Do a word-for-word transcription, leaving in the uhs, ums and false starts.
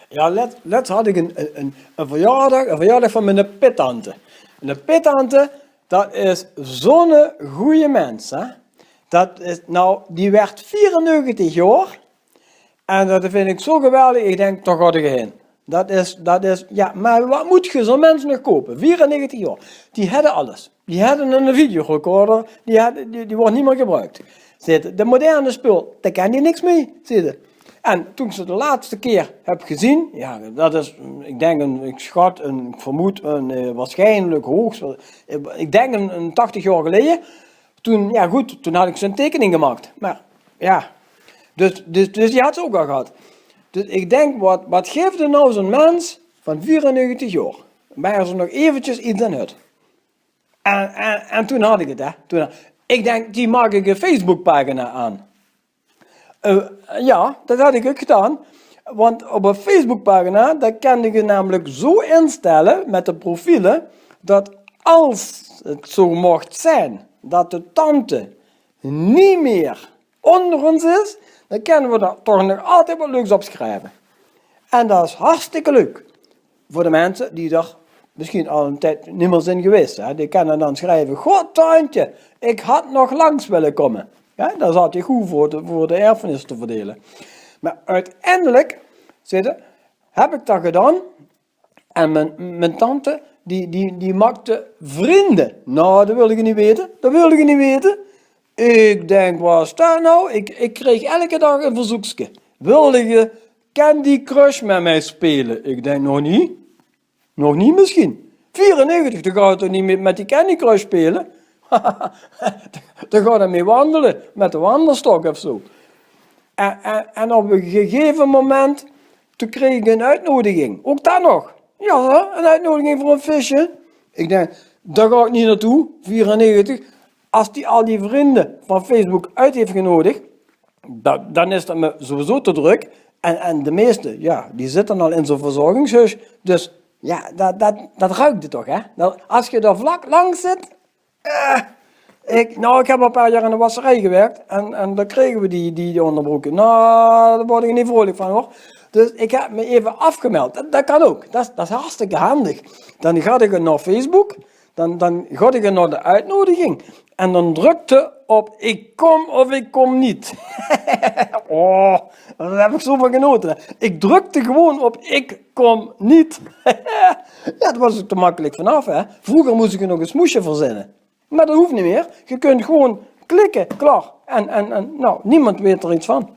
Ja, lets, lets had ik een, een, een, een verjaardag, een verjaardag van mijn pittante. En de pittante, dat is zo'n goeie mens, hè. Dat is, nou, die werd vierennegentig jaar. En dat vind ik zo geweldig, ik denk, toch had ik heen. Dat is, dat is, ja, maar wat moet je zo'n mens nog kopen? vierennegentig jaar. Die hadden alles. Die hadden een videorecorder, die, hadden, die, die wordt niet meer gebruikt. Zit, de moderne spul, daar kan die niks mee, zitten. En toen ik ze de laatste keer heb gezien, ja, dat is, ik denk, een, ik schat, een, ik vermoed, een, eh, waarschijnlijk hoogst, eh, ik denk een, een tachtig jaar geleden. Toen, ja goed, toen had ik zijn tekening gemaakt. Maar ja, dus, dus, dus die had ze ook al gehad. Dus ik denk, wat, wat geeft er nou zo'n mens van vierennegentig jaar? Waar ze nog eventjes iets aan had. En, en, en toen had ik het, hè. Toen, ik denk, die maak ik een Facebookpagina aan. Eh, ja, dat had ik ook gedaan. Want op een Facebookpagina, daar kan je namelijk zo instellen met de profielen, dat als het zo mocht zijn dat de tante niet meer onder ons is, dan kunnen we daar toch nog altijd wat leuks op schrijven. En dat is hartstikke leuk. Voor de mensen die er misschien al een tijd niet meer zijn geweest. Hè. Die kunnen dan schrijven: "Goh, tante, ik had nog langs willen komen." Ja, dan zat hij goed voor de, voor de erfenis te verdelen. Maar uiteindelijk, zitten, heb ik dat gedaan. En mijn, mijn tante, die, die, die maakte vrienden. Nou, dat wilde je niet weten. Dat wilde je niet weten. Ik denk, wat is dat nou? Ik, ik kreeg elke dag een verzoekje. Wilde je Candy Crush met mij spelen? Ik denk, nog niet. Nog niet misschien. Vierennegentig, dan gaat het niet meer met die Candy Crush spelen. Dan gaat het mee wandelen met de wandelstok of zo. En, en, en op een gegeven moment, toen kreeg ik een uitnodiging. Ook dan nog. Ja, een uitnodiging voor een feestje. Ik denk, daar ga ik niet naartoe, vierennegentig. Als die al die vrienden van Facebook uit heeft genodigd, dan, dan is dat me sowieso te druk. En, en de meeste, ja, die zitten al in zo'n verzorgingshuis. Dus ja, dat, dat, dat ruikt het toch, hè? Dat, als je daar vlak langs zit, eh, ik, nou, ik heb al een paar jaar in de wasserij gewerkt. En, en dan kregen we die, die, die onderbroeken. Nou, daar word ik niet vrolijk van, hoor. Dus ik heb me even afgemeld. Dat, dat kan ook. Dat, is- dat is hartstikke handig. Dan ga ik naar Facebook. Dan, dan ga ik naar de uitnodiging. En dan drukte op "ik kom" of "ik kom niet". Oh, daar heb ik zo van genoten. Ik drukte gewoon op "ik kom niet". Ja, dat was ik te makkelijk vanaf, hè. Vroeger moest ik nog een smoesje verzinnen. Maar dat hoeft niet meer. Je kunt gewoon klikken, klaar. En, en, en nou, niemand weet er iets van.